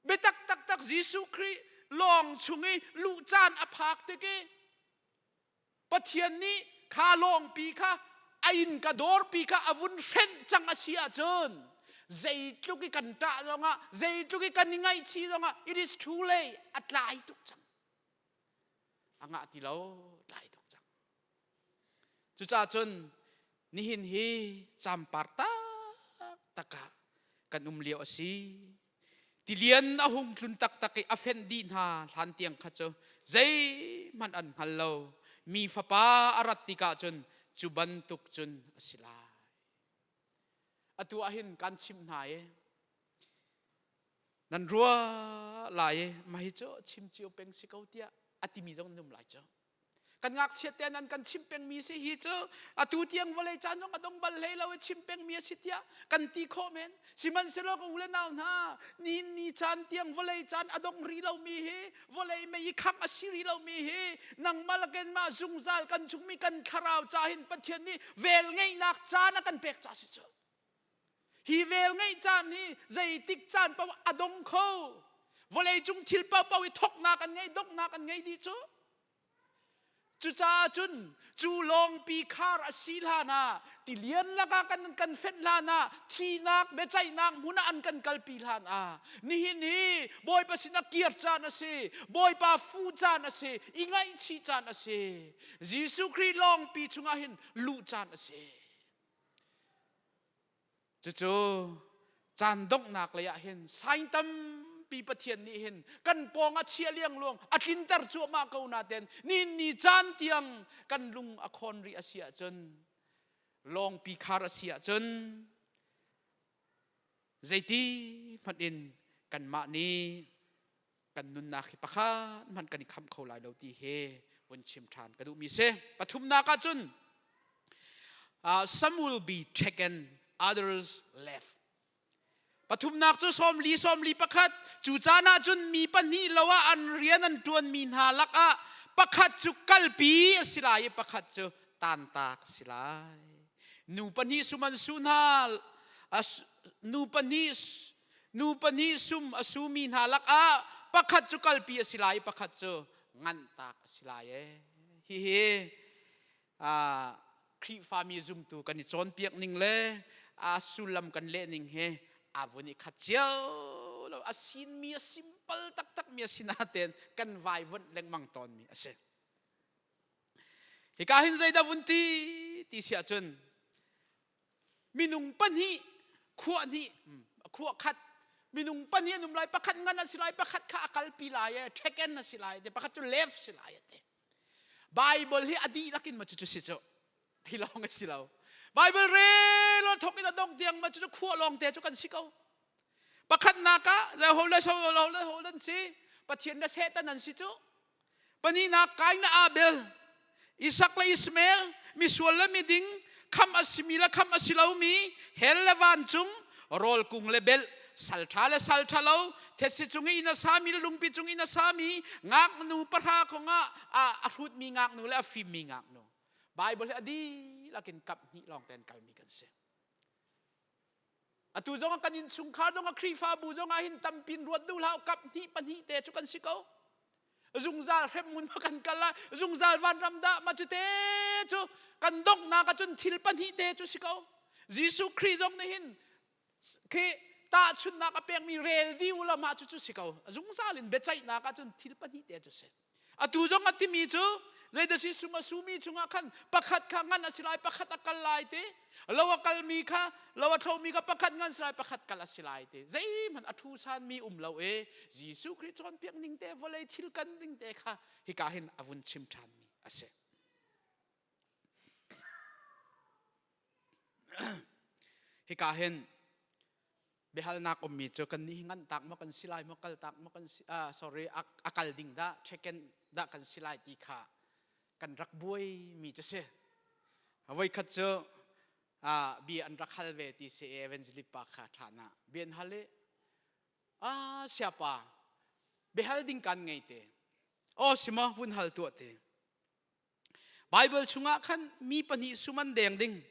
Biatak taktak Jesuh Khrih lawng chung i luh caan a phak tik i Pathian nih kha lawngpi kha a inn ka dawrpi kha a vun hrenh cang a si ahcun zeitluk i kan ṭah zongah zeitluk i kan i ngaihchih zongah it is too late, a tlai tuk cang, a ngah ti lo, tlai tuk cang. Cucaah cun nihin hi campar taktak ah kan um lio a si. Tilian a hung tlun taktak i a fenh dih hna hlan tiang kha cu zeihmanh an hngal lo. Mi Fapa a rat tikah cun cu bantuk cun a si lai. Atu ah hin kan chimh hna i nan ruah lai i mah hi cu chim cio peng si ko tiah a timi zong nan um lai cu. Kan ngakchia te nan kan chim pengmi si hi cu atu tiang vawlei caan zong a dong bal hlei lo i chim pengmi a si tiah kan ti khawh men. Sihmanhsehlaw ka u le nau hna, ni ni caan tiang vawlei caan a dong rih lomi hi, vawlei mei i khangh a si rih lomi hi, nangmah le keimah zungzal kan chungmi kan thlarau ca hin Pathian nih vel ngeihnak caan a kan pek ca si cu. Hi vel ngeih caan hi zeitik caan paoh a dong kho. Vawlei cung thil paohpaoh i thawknak an ngei, donghnak an ngei dih cu. Cucaah cun cu lawngpi khar a si hlan ah, tilian lakah kan fenh hlan ah, thihnak biaceihnak hmun ah an kan kalpi hlan ah, nihin hi Bawipa sinah kir caan a si, Bawipa fu caan a si, i ngaihchih caan a si. Jesuh Khrih lawngpi chungah hin luh caan a si. Cucu caan donghnak lei ah hin sign tampi Pathian nih hin kan pawng a chia liangluang a tlinter cuahmah ko naten ni ni caan tiang kan lung a khawn rih a si ahcun, lawngpi khar a si ahcun, zeiti hmanh in kanmah nih kan nunnak hi pakhat hmanh kan i khamh kho lai lo ti he vun chim ṭhan ka duhmi si. Pathumnak ah cun some will be taken, others left. Pathumnak cu 40 41. Cu caan ah cun mi pahnih lo ah an rian an ṭuanmi hna lakah pakhat cu kalpi a si lai i pakhat cu tantak a si lai. Nu pahnih sum an su hna, nu pahnih Nu pahnih sum a sumi hna lakah pakhat cu kalpi a si lai i pakhat cu nganhtak a si lai ee. Hihi Khrihfami zumtu kan i cawnpiak ning le a sullam kan leh ning hi aa vun i khat cio lo. A sinmi, a simple taktakmi a si natein kan vaivuanh lengmang tawnmi a si. Hika hin zeidah vun ti ti si ahcun minung pahnih khuah hnih khuah khat minung pahnih an um lai, pakhat ngan a si lai, pakhat kha a kalpi lai e, taken a si lai te, pakhat cu left si lai te. Bible hi a dihlak in ma cu si cu hi lawng a si lo. Bible rel thok in a dong tiang ma cu khuah lawng te cu kan si ko. Pakhatnak ah ho le so ho le ho an si, Pathian le Satan an si cu. Pahnihnak, Kain le Abel, Isak le Ishmael, misual le miding, khamh a simi le khamh a si lomi, hell le vancung, rawl kung le belh, sal ṭha le sal ṭha lo, thetse cung i inn a sami le lungpi cung inn a sami, ngaknu pahra kongah a hrutmi ngaknu le a fimmi ngaknu. Bible hi a dihlak in kap hnih lawng tein kalmi kan si. Atu zong ah kan innchungkhar zong ah Khrihfabu zong ah hin tampin ruat duh hlah, kap hnih pahnih te cu kan si ko. Zungzal hremhmun ma kan kal lai, zungzal vanram dah, ma cu te cu kan donghnak ahcun thil pahnih te cu si ko. Jesuh Khrih zong nih hin khi tahchunhnak a pekmi rel dih u law mah cu cu si ko. Zungzal in biaceihnak ahcun thil pahnih te cu si. Atu zong a timi cu zeidah si, sum a sumi chungah khan pakhat kha ngan a si lai, pakhat a kal lai ti, lo a kalmi kha, lo a thlomi kha pakhat ngan si lai, pakhat kal a si lai ti. Zeihmanh a thu sanmi um lo e. Jesuh Khrih cawnpiak ning te, vawlei thil kan ding te kha hika hin a vun chim ṭhanmi a si. Hika hin biahalnak ummi cu kan nih ngan tak maw kan si lai maw, kal tak maw kan si, sorry, a kal ding dah, taken dah kan si lai ti kha kan rak buai mi cu si. Voikhat cu bia an rak hal ve ti si, evangelist pa kha ṭhan ah bia an hal i, a siapa. Biahal ding kan ngei te. Aw sima vun hal tuah te. Bible chungah khan mi pahnih sum an deng ding.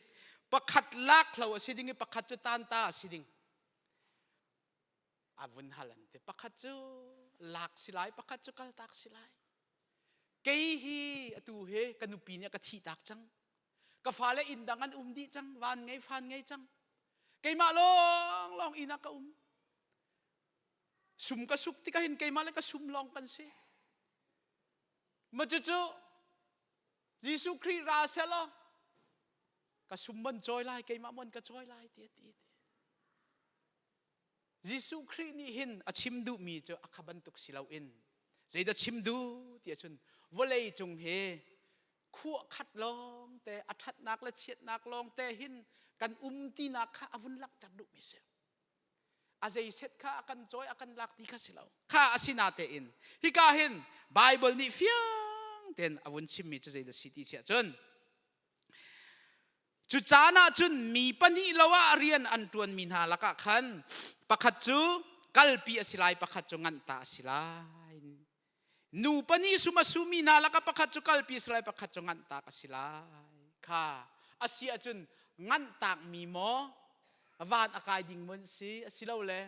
Pakhat lak hlo a si ding i pakhat cu tan ta a si ding. A vun hal an ti. Pakhat cu lak si lai, pakhat cu kaltak si lai. Kei hi atu he ka nupi nih a ka thih tak cang. Ka fale inn dang an um dih cang, van ngei fan ngei cang. Keimah lawng lawng inn ah ka um. Sum ka suk tikah hin keimah le ka sum lawng kan si. Ma cucu Jesuh Khrih ra selaw ka sum mon cawi lai keimah mon ka cawi lai ti a ti. Jesuh Khrih nih hin a chim duhmi cu a kha bantuk si loin zeidah chim duh ti ahcun vawlei cung hi khuah khat lawng te a ṭhatnak le chiatnak lawng te hin kan um tinak kha a vun langhter duhmi si. A zei set kha a kan cawi a kan lak ti kha si lo. Kha a si natein hika hin Bible nih fiang tein a vun chimmi cu zeidah si ti si ahcun Cu caan ah cun mi pahnih lo ah rian an ṭuanmi hna lakah khan pakhat cu kalpi a si lai, pakhat cu nganhta a si lai. Nu pahnih sum a sumi hna lakah pakhat cu kalpi a si lai, pakhat cu nganhtak a si lai. Kha a si ahcun nganhtakmi maw van a kai ding maw si asilole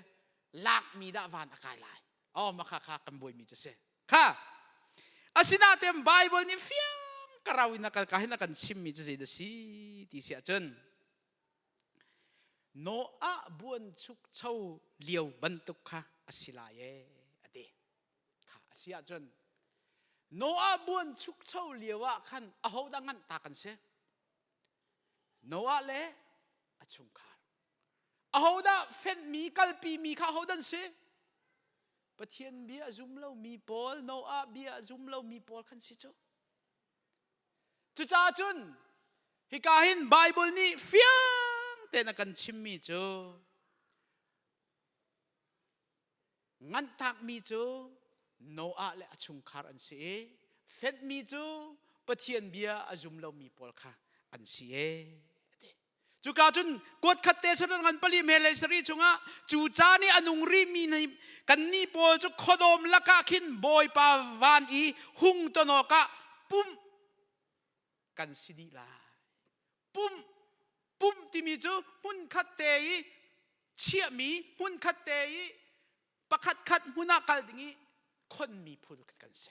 lakmi dah van a kai lai. Oh, mah kha kha kan buaimi cu si. Kha asinain Bible nih fiang karau in a kal ka hin a kan chimmi cu zeidah si ti si ahcun Noah buanchukcho lio bantuk kha a si lai ee a ti. Kha a si ahcun Noah buanchukcho lio ah khan ahodah nganh ta kan si? Noah le a chungkhar. Ahodah fenhmi kalpimi kha ahodah an si? Pathian bia a zum lomi pawl, Noah bia a zum lomi pawl khan si cu. Cucaah cun hika hin Bible nih fiang tein a kan chimmi cu nganhtakmi cu Noah le a chungkhar an si i fenhmi cu Pathian bia a zum lomi pawl kha an si ee a ti. Cuka cun kuat khat te saran ngan pali me le sari chungah cu caan i a nung rihmi hna kannih pawl cu khuadawm lakah khin Bawipa van i hung ton awkah pumh kan si dih lai. Pumh pumh timi cu hmunkhat te i chiahmi hmunkhat te i pakhat khat hmun ah kal ding i khonmi phun kan si.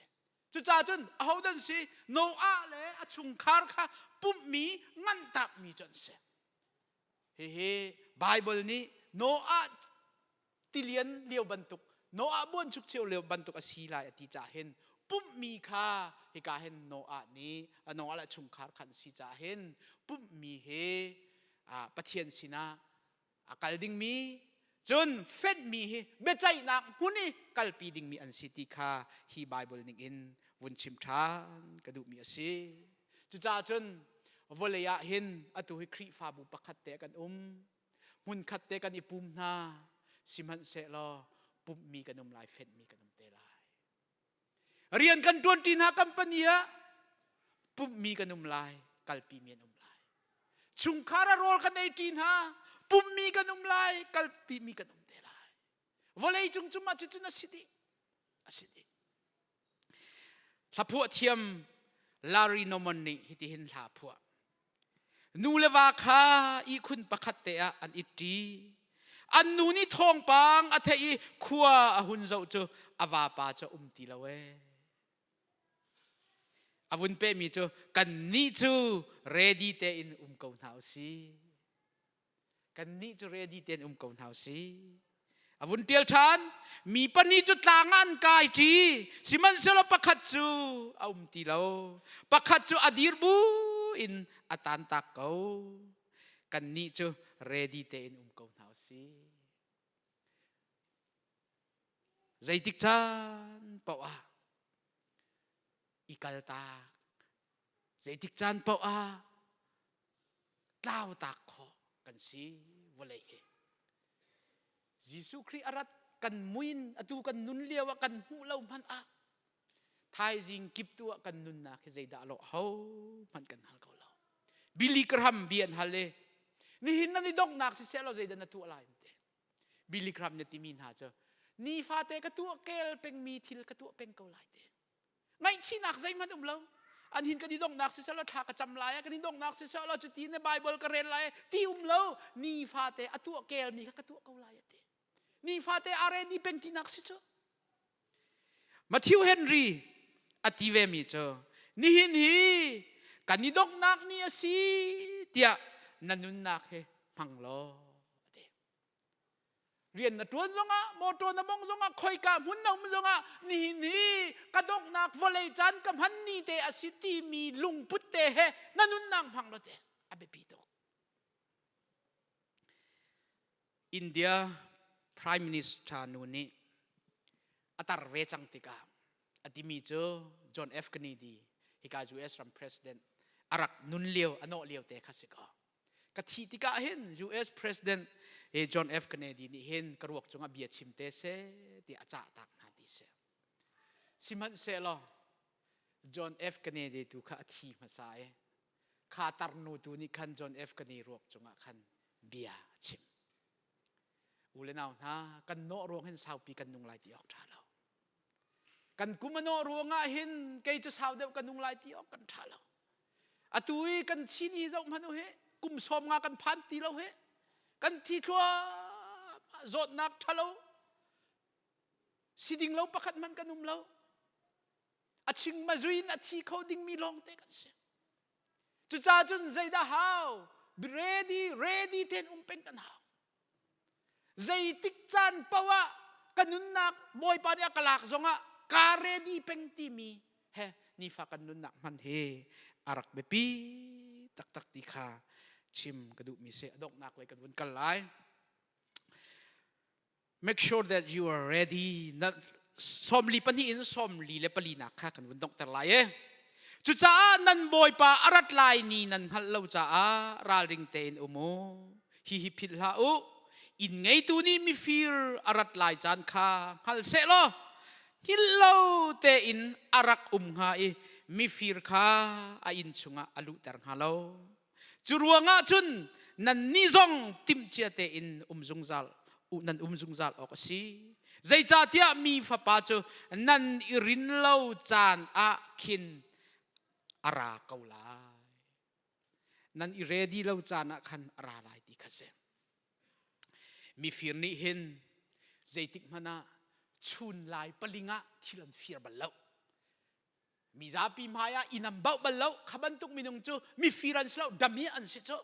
Cucaah cun ahodah an si? Noah le a chungkhar kha pumhmi nganhtakmi cu an si. Hihi Bible nih Noah tilian lio bantuk, Noah buanchukcho lio bantuk a si lai a ti caah hin pumhmi kha hika hin Noah nih Noah le a chungkhar kha an si caah hin pumhmi hi Pathian sinah a kal dingmi cun fenhmi hi biaceihnak hmun i kalpi dingmi an si ti kha hi Bible ning in vun chim ṭhan ka duhmi a si. Cucaah cun vawlei ah hin atu hi Khrihfabu pakhat te kan um hmunkhat te kan i pum hna sihmanhsehlaw pumhmi kan um lai fenhmi kan um te lai. Rian kan ṭuanṭi hna company ah pumhmi kan um lai, kalpimi an um lai. Chungkhar ah rawl kan eiṭi hna, pummi kan um lai, kalpimi kan um te lai. Vawlei cung cum ah cucun a si dih. A si dih. Hlaphuah thiam Larry Norman nih hitihin hla phuah. Nu le va kha ihkhun pakhat te ah an itṭi. An nu nih thawngpang a theih i khua a hun zoh cu a vapa cu a um ti lo ee. A vun pehmi cu kannih cu ready tein um ko hna usih. Kannih cu ready tein um ko hna usih. A vun ṭial ṭhan. Mi pahnih cu tlang ah an kai ṭi. Sihmanhsehlaw pakhat cu a um ti lo. Pakhat cu a dir bu in a tantak ko. Kannih cu ready tein um ko hna usih. Zeitik caan paoh ah i kaltak. Zeitik caan paoh ah tlautak khawh kan si vawlei hi. Jesuh Khrih a rat kan muin atu kan nun lio ah kan hmuh lo hmanh ah thaizing kip tu ah kan nunnak hi zeidah lawh ho hmanh kan hal ko lo. Billy Graham bia an hal i nihin nan i donghnak siseh law zeidah na tuah lai an ti. Billy Graham na timi hna cu. Nifate ka tuah kel pengmi thil ka tuah peng ko lai te. Ngaihchihnak zeihmanh um lo. An hin kan i donghnak siseh law thla ka cam lai, kan i donghnak siseh law cuti na Bible ka rel lai ti um lo. Nifate a tuah kelmi kha ka tuah ko lai a ti. Nifate a ready peng tinak si cu. Matthew Henry a ti vemi cu nihin hi kan i donghnak ni a si tiah na nunnak hi hmang law a ti. Rian na ṭuan zongah, motor na mong zongah, khoika hmun na um zongah nihin hi ka donghnak vawlei caan ka hman ni te a si timi lungput te he na nunnak hmang law te a biapi tuk. India Prime Minister nu nih a tar ve cang tikah a timi cu John F. Kennedy hika US ram president a rak nun lio a nawh lio te kha si ko. Ka thih tikah hin US President John F. Kennedy nih hin ka ruak cungah bia chim te seh ti a cah tak hna ti si. Sihmanhsehlaw John F. Kennedy tu kha a thi hmasa i kha tarnu tu nih khan John F. Kennedy ruak cungah khan bia a chim. U le nau hna, kan nawh ruang hin saupi kan nung lai ti awk ṭha lo. Kan kum a nawh ruangah hin kei cu sau deuh ka nung lai ti awk kan ṭha lo. Atu i kan chin hi zoh hmanh u hi, kum sawm nga kan phan ti lo hi. Kan thi thluahmah zawtnak ṭha lo, siding lo pakhat hmanh kan um lo. A chingmazui in a thi kho dingmi lawngte kan si. Cucaah cun zeidah hau? Ready, ready tein um peng kan hau. Zeitik caan paoh ah ka nunnak Bawipa nih a ka lak zongah ka ready peng timi he nifa kan nunnak hman hi a rak biapi taktak ti kha chim ka duhmi si. A donghnak lei kan vun kal lai. Make sure that you are ready. Na 42 in 44 nak kha kan vun donghter lai e. Cucaah nan Bawipa a rat lai ni nan hngalh lo caah ralring tein um u. Hihi philh hlah u. Inn ngeitu nih mifir a rat lai caan kha hngal seh law hngilh lo tein a rak um hnga i mifir kha a inn chungah a luhter hnga lo. Cu ruangah cun nannih zong timhcia tein um zungzal nan um zungzal awk a si. Zeicahtiah mi fapa cu nan i rin lo caan ah khin a ra ko lai. Nan i ready lo caan ah khan a ra lai ti kha si. Mifir nih hin zeitik hmanh ah chun lai paling ah thil an fir bal lo. Mizapi hmai ah inn an bauh bal lo. Kha bantuk minung cu mifir an si lo, dami an si cu.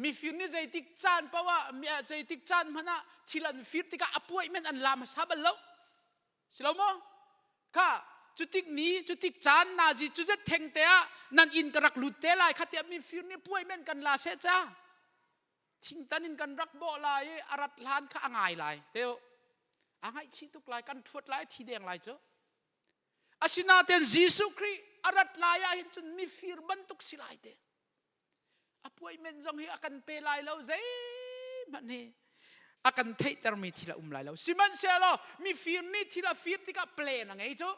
Mifir nih zeitik caan paoh ah zeitik caan hmanh ah thil an fir tikah appointment an la hmasa bal lo. Si lo maw? Kha cutik ni cutik caan nazi cuzet theng te ah nan inn ka rak lut te lai kha tiah mifir nih appointment kan la seh ca. Thingtan in kan rak bawh lai i a rat hlan kha a ngai lai. Teo a ngaihchih tuk lai kan ṭhuat lai thi deng lai cu. Asinain Jesuh Khrih a rat lai ah hin cun mifir bantuk si lai te. Appointment zong hi a kan pe lai lo zeihmanh hi a kan theihtermi thil a um lai lo. Sihmanhsehlaw mifir nih thil a fir tikah plan a ngei cu.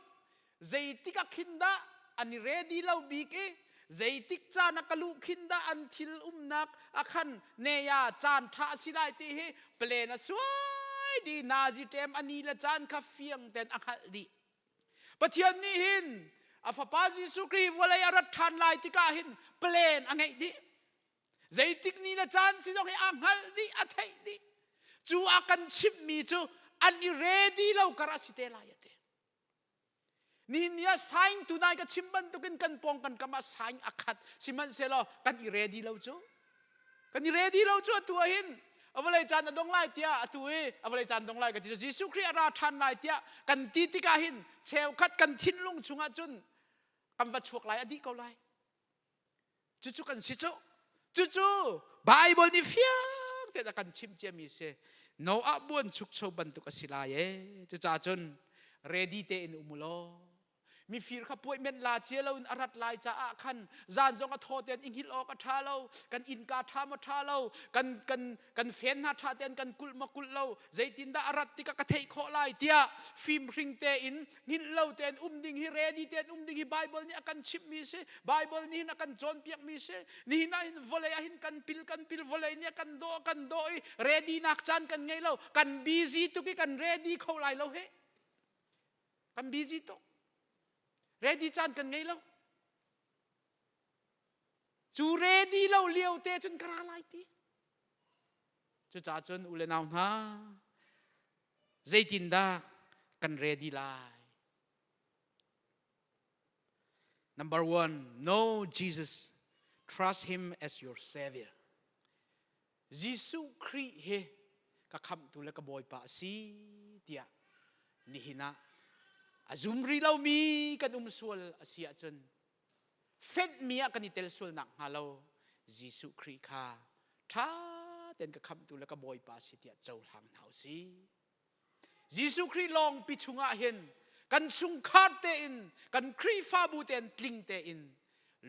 Zeitik ah khin dah an i ready lo bik i zeitik caan ah ka luh khin dah an thil umnak a khan neya caan ṭha a si lai ti hi plan a suai dih nazi ṭem a ni le caan kha fiang ten a hngalh dih. Pathian nih hin a fapa Jesuh Khrih vawlei a rat ṭhan lai tikah hin plan a ngeih dih. Zeitik ni le caan si zong hi a hngalh dih, a theih dih. Cu a kan chimhmi cu an i ready lo kar a si te lai a ti. Nihin ni ah sign tunai ka chim bantukin kan pawng kan kam ah sign a khat sihmanhsehlaw kan i ready lo cu. Kan i ready lo cu atu ah hin a vawlei caan a dong lai tiah atu i a vawlei caan dong lai ka ti cu Jesuh Khrih a ra ṭhan lai tiah kan ti tikah hin cheukhat kan thinlung chungah cun kan va chuak lai a dih ko lai. Cucu kan si cu. Cucu Bible nih fiang tein a kan chimh ciami si. Noah buan chukcho bantuk a si lai ee. Cucaah cun ready tein um u law. Mifir kha puaihment la cia loin a rat lai caah khan zan zong a thaw tein i hngilh awk a ṭha lo. Kan innka ṭha maw ṭha lo, kan kan kan fen hna ṭha tein kan kulh maw kulh lo, zeitindah a rat tikah ka theih khawh lai tiah fimhring tein hngilh lo tein um ding hi ready tein um ding hi Bible nih a kan chimhmi si. Bible nih hin a kan cawnpiakmi si. Nihin ah hin vawlei ah hin kan pil kan pil vawlei nih a kan dawh a kan dawh i ready nak caan kan ngei lo. Kan busy tuk i kan ready kho lai lo he. Kan busy tuk. Ready caan kan ngei lo. Cu ready lo lio te cun ka ra lai ti. Cucaah cun u le nau hna, zeitindah kan ready lai? Number one, know Jesus. Trust him as your savior. Jesuh Khrih hi ka khamhtu le ka Bawipa a si tiah nihin ah a zum rih lomi kan um sual a si ahcun fenhmi ah kan i tel sual nak hnga lo Jesuh Khrih kha ṭha tein ka khamhtu le ka Bawipa a si tiah cohlang hna u sih. Jesuh Khrih lawngpi chungah hin kan chungkhar tein kan Khrihfabu tein tling tein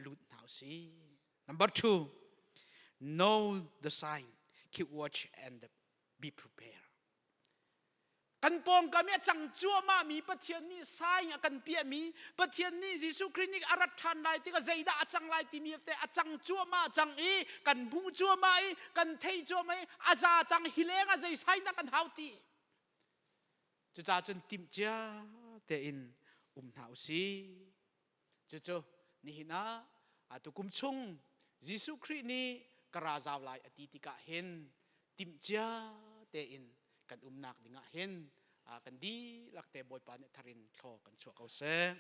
lut hna u sih. Number two, know the sign, keep watch and be prepared. Kan pawngkam i a cang cuahmah mi Pathian nih sign a kan piahmi Pathian nih Jesuh Khrih nih a rat ṭhan lai tikah zeidah a cang lai timi te a cang cuahmah cang i kan hmuh cuahmah i kan thei cuahmah i a za cang hi leng ah zei sign dah kan hau ti. Cucaah cun timhcia tein um hna u sih. Cucu nihin ah tukum chung Jesuh Khrih nih ka ra zau lai a ti tikah hin timhcia tein kan umnak dingah hin kan dihlak te Bawipa nih thar in thlaw kan chuah ko seh.